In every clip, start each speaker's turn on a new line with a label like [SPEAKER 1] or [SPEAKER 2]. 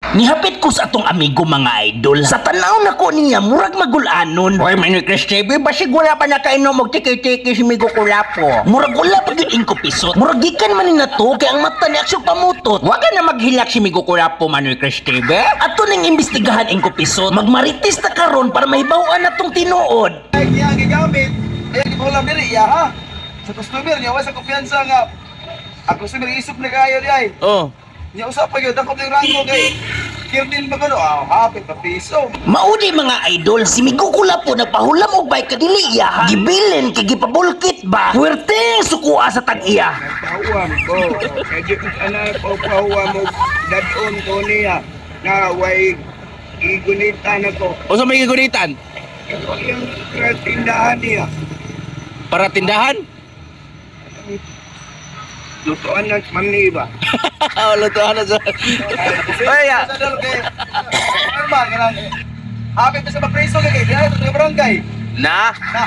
[SPEAKER 1] Nihapit ko sa atong amigo, mga idol. Sa tanaw nako niya, murag magulanon.
[SPEAKER 2] Oy, Manoy Chris TV, basig wala pa nakainom og tiki-tiki si Migo Kulapo.
[SPEAKER 1] Murag wala pa gyud ingko pisot. Murag gikan man ni nato kay ang mata ni aksyon pamutot.
[SPEAKER 2] Wa ka na maghilak si Migo Kulapo, Manoy Chris TV.
[SPEAKER 1] Ato ning imbestigahan, ingko pisot. Magmarites ta karon para mahibaw-an natong tinuod.
[SPEAKER 3] Ay, niya ang gigamit. Ay, ang gipahulam diri, iya ha. Sa customer niya, wala sa kumpiyansa nga. Ang customer isip na kayo di ay.
[SPEAKER 4] Oh.
[SPEAKER 3] Niya usap pa yun, dakop yung ranggo kay Kirnil ba gano? Ah, hapit pa piso.
[SPEAKER 1] Maudi, mga idol, si Migo Kulapo nagpahulam og bike kadili iya ha. Gibilin kay gipabulkit ba. Puwerte sukua sa tag-iya.
[SPEAKER 5] Nagpahuam ko. Kaya di ko sana pahuam mo dadon ko niya na way igunitan ako.
[SPEAKER 4] Unsa may gigunitan?
[SPEAKER 5] Ito yung tindahan niya.
[SPEAKER 4] Para tindahan?
[SPEAKER 5] Lutuan ng mani ba?
[SPEAKER 4] Oh, lutuan na sa. Ay, ya.
[SPEAKER 3] Sa dol kay ano ba kanang hapit pa sa mapreso kay di ay sa barangay.
[SPEAKER 4] Na.
[SPEAKER 3] Na.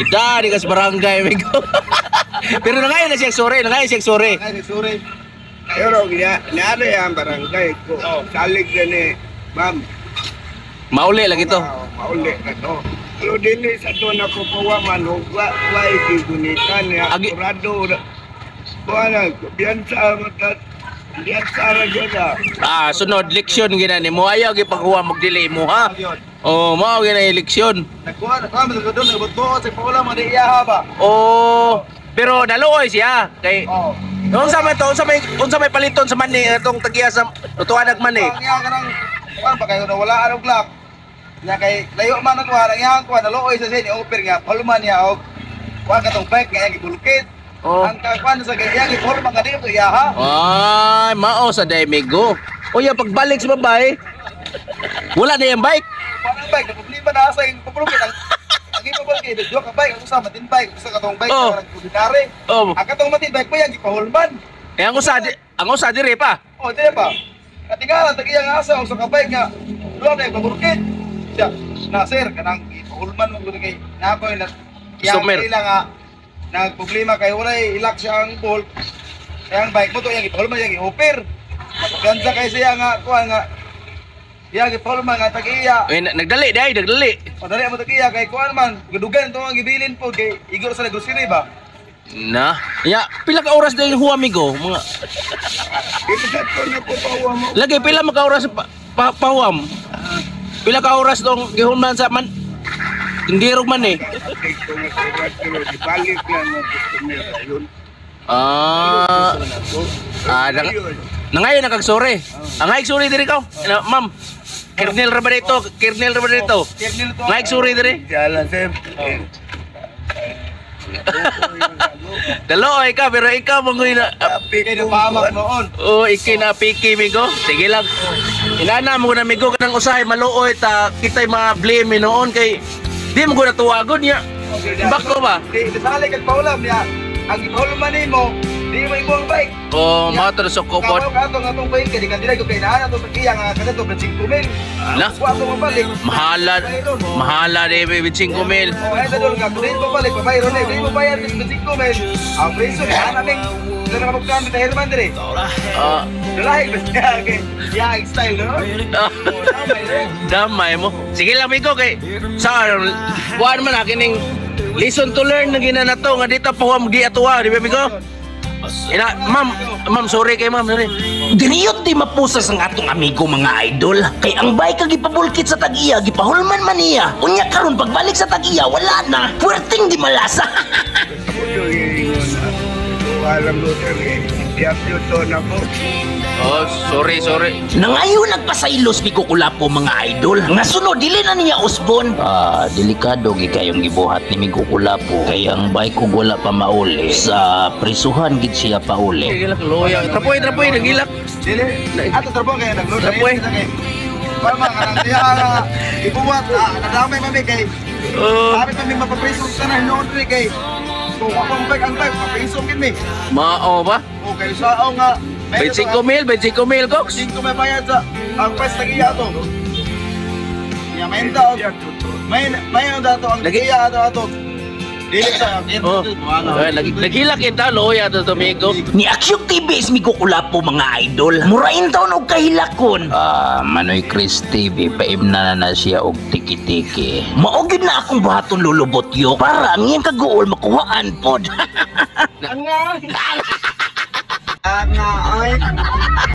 [SPEAKER 4] Ita di ka sa barangay, Migo. Pero nangayon na siya sorry, nangayon siya sorry.
[SPEAKER 3] Ay, sorry.
[SPEAKER 5] Pero naari ang barangay ko. Salig na ni ma'am.
[SPEAKER 4] Mauli lang ito.
[SPEAKER 5] Ah, mauli na to. Pero dili sa doon ako pawaman, wa way gigunitan niya. Akurado. Kuha na, kumpiyansa mo ta. Kumpiyansa ra gyud ah.
[SPEAKER 4] Ah, sunod leksyon gina nimo. Ayaw gipaghuwa mo dili mo ha.
[SPEAKER 3] Yun.
[SPEAKER 4] Oh, mao gina yung leksyon.
[SPEAKER 3] Nagkuha, nagkuha, nagkuha doon, nagbuot sa pahulam, mga di iya ha ba?
[SPEAKER 4] Oh, pero naluoy siya kay
[SPEAKER 3] Oh.
[SPEAKER 4] Unsa may to, unsa may paliton sa mani atong tagiya sa lutuan ag mani.
[SPEAKER 3] Ang iya kanang kuan ba kayo nawala anong clock. Nya kay layo man ang kuha, ang iya kuha naluoy sa siya ni offer nga pahuman niya og kuha katong bike nga iyang gibulkit.
[SPEAKER 4] Oh.
[SPEAKER 3] Ang kakuan sa kay iyang gipahulman nga di to iya ha.
[SPEAKER 4] Ay, mao sa Demigo. Uya pagbalik sa babae, wala na yung bike.
[SPEAKER 3] Kuha ang bike, na problema na sa iyang pabulkit ang ipabulkit, duha ka bike, ang usa matin bike, usa katong bike
[SPEAKER 4] Oh.
[SPEAKER 3] nga ordinary.
[SPEAKER 4] Oh.
[SPEAKER 3] Ang katong matin bike pa iyang gipahulman.
[SPEAKER 4] Eh ang usa dire pa.
[SPEAKER 3] Oh, di ba? Katingalan tag iyang asa usa ka bike nga duha na pabulkit. Siya, na sir kanang gipahulman mo gud kay na ako na
[SPEAKER 4] Customer.
[SPEAKER 3] iyang nga nagproblema kay walay ilak siya ang bolt. Kaya ang bike mo to iyang gipahulman iyang gi-offer. Gansa kay siya nga kuan nga iyang gipahulman nga tag iya.
[SPEAKER 4] Eh, nagdali dai, nagdali.
[SPEAKER 3] Padali mo tag iya kay kuan man gudugan to ang gibilin po kay igor sa grocery ba.
[SPEAKER 4] Na. Ya, pila ka oras dahil huwa migo? Mga
[SPEAKER 5] Dito sa doon ako pahuam mo.
[SPEAKER 4] lagi pila maka oras pa, pa, pahuam. Pila ka oras dong gihulman sa man Tindirog man eh.
[SPEAKER 5] Kapit ko nga surat pero ibalik lang ang customer ayun.
[SPEAKER 4] Ah, ah, nang, nangayon na kag sorry. Ang ay sorry diri kaw. Na, ma'am. Kernel ra ba dito? Kernel ra ba dito?
[SPEAKER 3] Kernel to.
[SPEAKER 4] Ngay sorry diri.
[SPEAKER 5] Jalan sir.
[SPEAKER 4] Dalo ay ka pero ikaw mangoy na
[SPEAKER 5] Kapit
[SPEAKER 3] Kay
[SPEAKER 5] ko
[SPEAKER 3] napahamak noon.
[SPEAKER 4] Oh, ikay na piki migo. Sige lang. Inana mo na migo kanang usahay maluoy ta kitay mga blame noon kay di mo ko natuwagon niya. Bako ba?
[SPEAKER 3] Di sali kag paulam niya. Ang gipahulman nimo, di mo imo ang bike.
[SPEAKER 4] Oh, mao to sa kupot.
[SPEAKER 3] Kabaw ka atong atong bike kay di ka dili ko kay naan ato sa iya nga kadto 25 mil.
[SPEAKER 4] Na.
[SPEAKER 3] Wa ako mabalik.
[SPEAKER 4] Mahala, mahala di 25 mil.
[SPEAKER 3] Oh, ay sa dol nga kung di mo balik pabayro ni, di mo bayad 25 mil. Ang preso ni ana ning sila na mabugkan ta Herman dire.
[SPEAKER 4] Ah,
[SPEAKER 3] Dalahi ba siya kay ya ang style no?
[SPEAKER 4] ah, damay mo. Sige lang migo kay sa kuan man akin ning lesson to learn na gina na to nga dito pa di atuwa, di ba migo? Ina, ma'am, ma'am sorry kay ma'am, sorry.
[SPEAKER 1] Diriyot di mapusas ang atong amigo, mga idol. Kay ang bike ang gipabulkit sa tag-iya, gipahulman man niya. Unya karon pagbalik sa tag-iya, wala na. Puwerteng di malasa.
[SPEAKER 5] Ako yung alam mo sir eh. Diablo to na ko.
[SPEAKER 4] Oh, sorry, sorry.
[SPEAKER 1] Nangayon nagpasaylos ni Kukulapo, mga idol. Nga sunod dili na niya usbon. Ah, delikado gi kayong gibuhat ni Migo Kulapo. Kay ang bike ug wala pa mauli. Sa prisuhan gid siya pauli.
[SPEAKER 4] Gilak loya. Trapoy, trapoy, nagilak.
[SPEAKER 3] Dili. Ato trabaho kay nagload.
[SPEAKER 4] Trapoy.
[SPEAKER 3] Parang kanang siya nga ibuwat na nadamay mami kay
[SPEAKER 4] Oh,
[SPEAKER 3] sabi kami mapapreso sa na hinuon diri kay kung akong bike ang bike papreso gid mi.
[SPEAKER 4] mao ba?
[SPEAKER 3] O kay sao nga
[SPEAKER 4] 25 mil, 25 mil, Cox.
[SPEAKER 3] 5 may bayad sa ang price tag iya ato. Ya may daw may may dato ang iya ato ato. Dili sa
[SPEAKER 4] Oh. Ay, naghilak kita loya to Domingo.
[SPEAKER 1] Ni Action TV is Migo Kulapo, mga idol. Murain taon og kahilakon. Ah, Manoy Chris TV, paimna na na siya og tiki-tiki. Mao gyud na akong buhaton, lulubot yo, para ang iyang kaguol makuhaan pod.
[SPEAKER 5] Nga ay.